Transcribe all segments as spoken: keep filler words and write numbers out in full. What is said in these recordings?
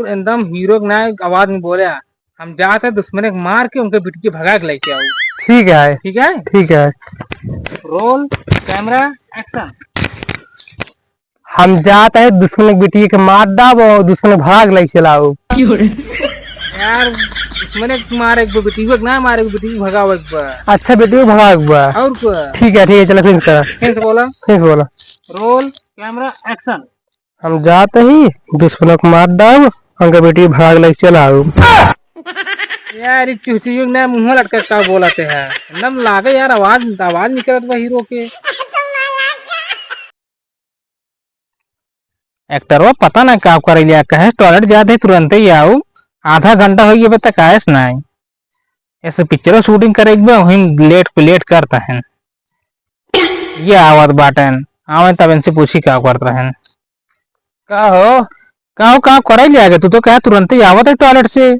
एकदम हीरो के ना आवाज में बोले, "हम जात है दुश्मने के मार के उनके बिटिया भगा के लेके आऊ।" ठीक है। ठीक है? ठीक है। Roll, camera, action। हम जात है दुश्मने के बिटिया के मार डाब और दुश्मने भगा के लेके चलाऊ। यार, दुश्मने के मारे के बिटिया के ना मारे के बिटिया के भगावे के बा। अच्छा, बिटिया के भगावे के बा। और का? ठीक है, ठीक है, चला फिर से करा। फिर से बोला। फिर से बोला। Roll, camera, action। हम जात ही दुश्मनों को मार डाब, उनका बेटी भाग लग चलाऊ। यार, ई चुहचुहियो ना मुंह लटका का बोलते हैं। एकदम लागे यार, आवाज, आवाज निकलत बा हीरो के। एक्टरवा पता ना का करे लिया, कहे टॉयलेट जाते ही तुरंते ही आऊ। आधा घंटा हो गया, अबे तक आयस ना आई। ऐसे पिक्चरो शूटिंग करे एक बार, वहीं लेट पे लेट करता है। ये आवत बाटन, आवे तब इनसे पूछी का करत रहन। का हो? का हो, का करे ले आगे? तू तो कहा तुरंत ही आवत है टॉयलेट से।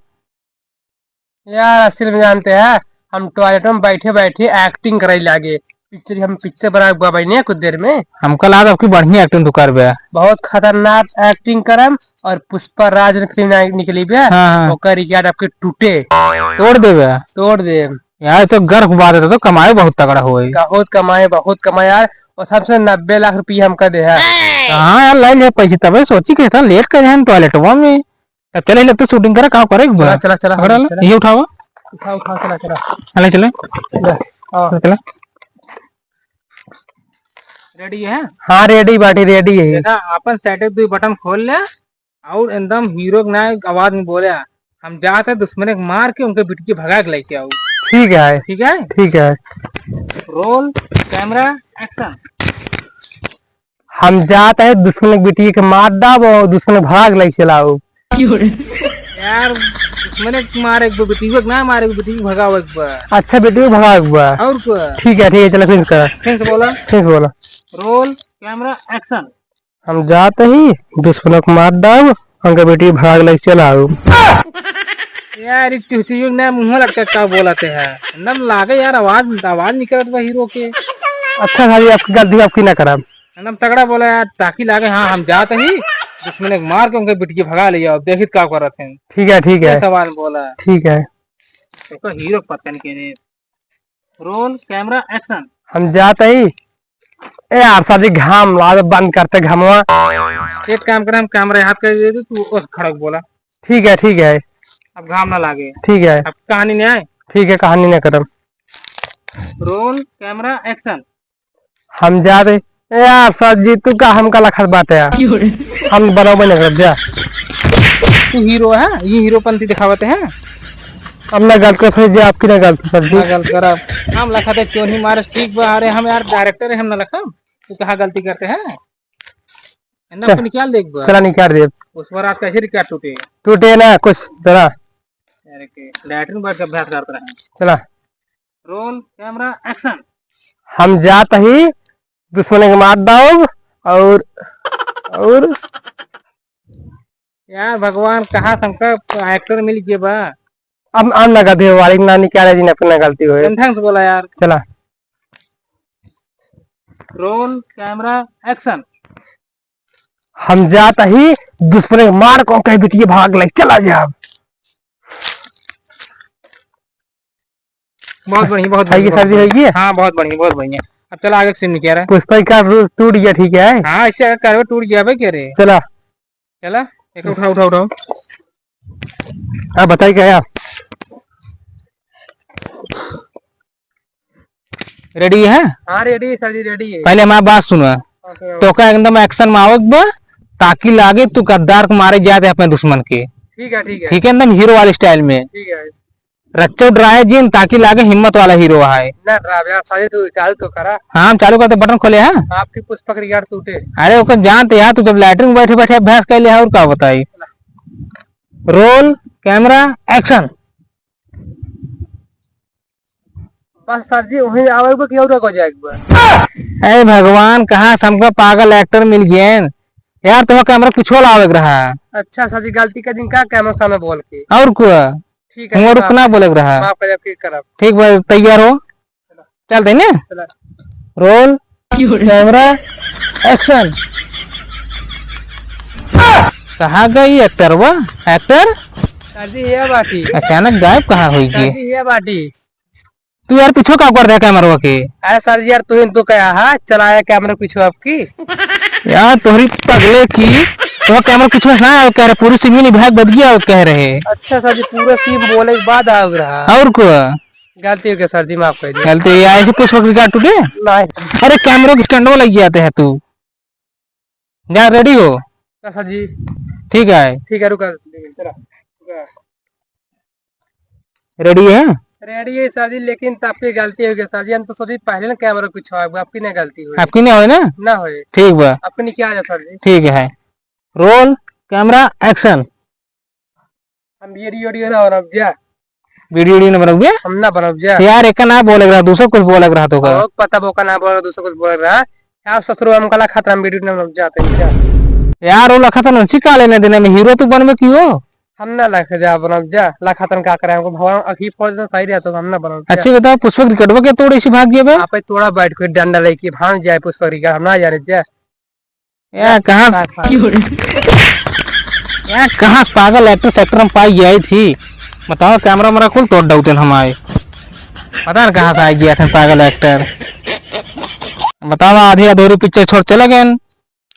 यार, असल में जानते हैं, हम टॉयलेट में बैठे बैठे एक्टिंग करे लागे। पिक्चर, हम पिक्चर बना के बने कुछ देर में। हमका लागत आपकी बढ़िया एक्टिंग तू करबे। बहुत खतरनाक एक्टिंग करम। और पुष्पा राज फिल्म निकली बे, हाँ, हाँ। ओकर रिकॉर्ड आपके टूटे। तोड़ देबे। तोड़ दे। यार, तो गर्व बात है, तो कमाए बहुत तगड़ा होए। बहुत कमाए, बहुत कमाए यार। और सबसे नब्बे लाख रुपया हमका दे है। हाँ यार, लाई ले पैसे, तबे सोची के इतना लेट करे हैं टॉयलेटवा में। तब चले, लगते शूटिंग करा, का करे एक बार। चला, चला, चला, पकड़ा लो, चला। ये उठाओ। उठा, उठा, चला, चला। चले, चले। ले, आओ। चला, चला। रेडी है? हाँ, रेडी बाटी, रेडी है। देखा, अपन सेटिंग दो बटन खोल ले। और एकदम हीरो के ना आवाज में बोले, "हम जात है दुश्मने के मार के उनके बिटिया भगा के लेके आऊ।" ठीक है। ठीक है? ठीक है। Roll, camera, action। हम जात है दुश्मने के बिटिया के मार डाब और दुश्मने भगा के लेके चलाऊ। यार, दुश्मने के मारे के बा, बिटिया के ना मारे के, बिटिया के भगावे के बा। अच्छा, बिटिया के भगावे के बा। और का? ठीक है, ठीक है, चला फिर से करा। फिर से बोला। फिर से बोला। Roll, camera, action। हम जात ही दुश्मनों को मार डाब, उनका बेटी भाग लग चलाऊ। यार, ई चुहचुहियो ना मुंह लटका का बोलते हैं। एकदम लागे यार, आवाज, आवाज निकलत बा हीरो के। अच्छा भाई, आपकी गलती आपकी ना करब। एकदम तगड़ा बोला यार, ताकि लागे, हाँ, हम जात ही दुश्मने को मार के उनके बिटिया भगा ले जाओ, देखित का करत हैं। ठीक है, ठीक है। ये सवाल बोला। ठीक है। तो हीरो पता नहीं के रे। Roll, camera, action। हम जात ही। ए यार, साजी घाम लाग, बंद करते घामवा। एक काम करे, हम कैमरा हाथ कर दे दे, तू उस खड़क बोला। ठीक है, ठीक है। अब घाम ना लागे। ठीक है। अब कहानी नहीं आए। ठीक है, कहानी नहीं करम। Roll, camera, action। हम जात ही। ए यार, साजी, तू का हमका लखत बाटे यार? हम बनावे नहीं करब जा। तू हीरो है, ये हीरोपंती दिखावते हैं। अब ना गलत कर, सर जी, आपकी ना गलती, सर जी। ना गलत करब। हम लखा दे, क्यों नहीं मारे, ठीक बा। अरे, हम यार डायरेक्टर है, हम ना लखा। तू कहाँ गलती करते हैं? है ना, चल। आपको निकाल दे एक बार। चला, निकाल दे। उस बार आपका ही रिकॉर्ड टूटे। टूटे ना कुछ, चला। अरे के, लैट्रिन बैठ के अभ्यास करते रहे। चला। Roll, camera, action। हम जात ही दुश्मन के मार डाउब और, और यार भगवान, कहाँ से हमका एक्टर मिल गया बा? अब, अब ना गलती हो, वाली ना निकाले जी, अपना गलती होए। ढंग से बोला यार। चला। Roll, camera, action। हम जात ही दुश्मन के मार को कहीं बिटिया भाग ले, चला जा। बहुत बढ़िया, बहुत है ये बढ़िया, सर जी, बहुत है ये? बढ़िया। हाँ, बहुत बढ़िया, बहुत बढ़िया। अब चला आगे scene में क्या रहा? पुष्पा का रूप टूट गया, ठीक है? हाँ, ऐसे अगर करवे टूट गया भाई, क्या रे? चला। चला, एक उठाओ, उठाओ, उठाओ। हाँ, बताइए क्या है आप? रेडी है? हाँ, रेडी है सर जी, रेडी है। पहले हमारी बात सुनो। ओके, ओके। तो का एकदम एक्शन में आवक बा, ताकि लागे तू गद्दार को मारे जाते अपने दुश्मन के। ठीक है, ठीक है। ठीक है, एकदम हीरो वाली स्टाइल में। ठीक है। रच्चो डराए जिन, ताकि लागे हिम्मत वाला हीरो है। ना डरावे, आप सारे तो चालू तो करा। हाँ, हम चालू करते, बटन खोले हैं। आपकी पुष्पक रिगार्ड टूटे। अरे, ओकर जानते यार, तू जब लैट्रिन में बैठे बैठे अभ्यास कर ले है, और का बताई। Roll, camera, action। बस सर जी, वहीं आवे के बा कि और आगे जाए के बा? अरे भगवान, कहाँ से हमका पागल एक्टर मिल गए यार, तुम्हें कैमरा पीछे वाला आवे के रहा। अच्छा सर जी, गलती कर दिन का कैमरा सामने बोल के। और को? ठीक है, हमारे माफ को ना बोले के रहा। माफ कर, अब की करब। ठीक बा, तैयार हो? चल देने। चला। Roll, camera, action। कहाँ गई एक्टरवा? एक्टर? सर जी, ये बाटी। अचानक गायब कहाँ होई सर गई? जी, ये बाटी। तू यार पीछे का कर दे कैमरवा के? अरे सर जी यार, तू ही तो कहा है, चलाया कैमरा पीछे आपकी। यार तोहरी पगले की, तो कैमरा पीछे ना आओ कह रहे, पूरी सिंगिंग विभाग बद गया आओ कह रहे। अच्छा सर जी, पूरा सीन बोले के बाद आओ रहा। और को? गलती हो गई सर जी, माफ कर दीजिए। गलती ये ऐसे पुष्पक रिकॉर्ड टूटे? नहीं। अरे कैमरा के स्टैंड में लग जाते हैं तू। जा, रेडी हो? का सर जी? ठीक है। ठीक है, रुका, चला, रुका। रेडी है? रेडी है सर जी, लेकिन तो आपकी गलती हो गई सर जी, हम तो सोची पहले ना कैमरा पीछे आएगा, आपकी ना गलती हुई। आपकी नहीं होई ना? ना होई। ठीक बा। आपकी नहीं क्या आ जाए सर जी? ठीक है, रोल, कैमरा, एक्शन। हम वीडियो, वीडियो ना बनाब जा। वीडियो, वीडियो ना बनाब जा? हम ना बनाब जा। यार, एक ना बोले रहा, दूसरा कुछ बोले रहा तो का? और पता बोका ना बोले, दूसरा कुछ बोले रहा। यार, ससुरो हम कला खातिर हम वीडियो ना बनाब जाते हैं क्या? यार, वो लखा था नंची का लेने देने में, हीरो तू बनबे की हो? हम ना लख जा बनाब जा, लखा तन का करे, हमको भगवान अखी फौज से सही रहा तो हम ना बनाब जा। अच्छी बताओ, पुष्पक रिकटवा के तोड़ इसी भाग गए बे? आप ही तोड़ा बैठ के डंडा लेके भाग जाए पुष्पक रिकट, हम ना जाने जा। या कहाँ से, या कहाँ से पागल एक्टर सेक्टर में पाई गई थी? बताओ, कैमरा वैमरा कुल तोड़ डाउते हम आए। पता ना कहाँ से आ गया था पागल एक्टर। बताओ, आधी अधूरी पिक्चर छोड़ चले गए,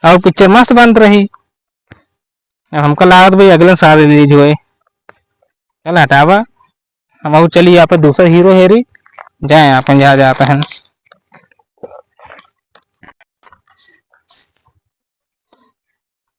और पिक्चर मस्त बनत रही। अब हमका लागत भाई अगले साल रिलीज होए। चल हटावा, हम और चली यहाँ पे दूसरा हीरो हेरी जाए, अपन जहाँ जाते हैं।